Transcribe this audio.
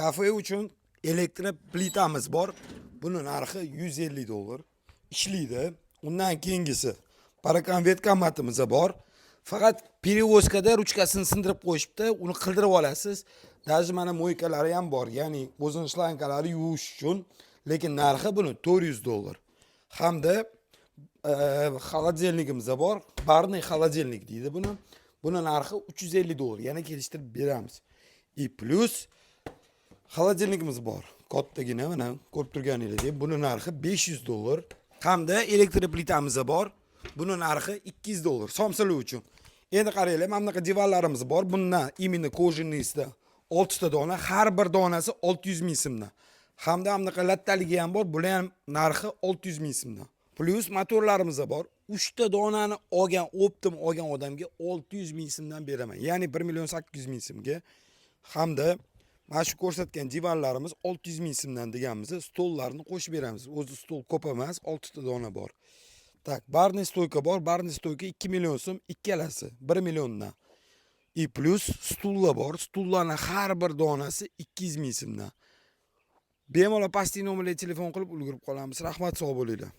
Kafe uchun elektroplitamiz bor. Buni narxi 150 dollar. Ishlaydi. Undan keyingisi пароконвертка matimiz bor. Faqat перевозка da ruchkasini sindirib qo'yishibdi, uni qildirib olasiz. Даже mana мойка lari ham bor, ya'ni o'zini shlankalari yuvish uchun, lekin narxi buni 400 dollar. Hamda холодильник imiz bor. Барный холодильник deydi buni. Buni narxi 350 dollar. Yana kelishtirib beramiz. И плюс холодильник imiz bor. Kattagina, mana ko'rib turganingizdek, buni narxi 500 dollar. Hamda elektroplitamiz bor. Buni narxi 200 dollar somsalar uchun. Endi qaranglar, mana bunaqa divanlarimiz bor. Bundan именно кожаный sida 6 ta dona, har bir donasi 600 ming so'mdan. Hamda mana bunaqa lattaligi ham bor. Bular ham narxi 600 ming so'mdan. Плюс motorlarimiz bor. 3 ta donani olgan, оптом olgan odamga 600 ming so'mdan beraman. Ya'ni 1 million 800 ming so'mga. Hamda mana shu ko'rsatgan divanlarimiz 600 ming so'mdan deganmiz. Stollarni qo'shib beramiz. O'zi stol ko'p emas, 6 ta dona bor. Так, барный стойка bor. Барный стойка 2 million so'm ikkalasi, 1 milliondan. И плюс stullar bor. Stullarning har bir donasi 200 ming so'mdan. Bemalol pastki nomerga telefon qilib ulgurib qolamiz. Rahmat, sog' bo'linglar.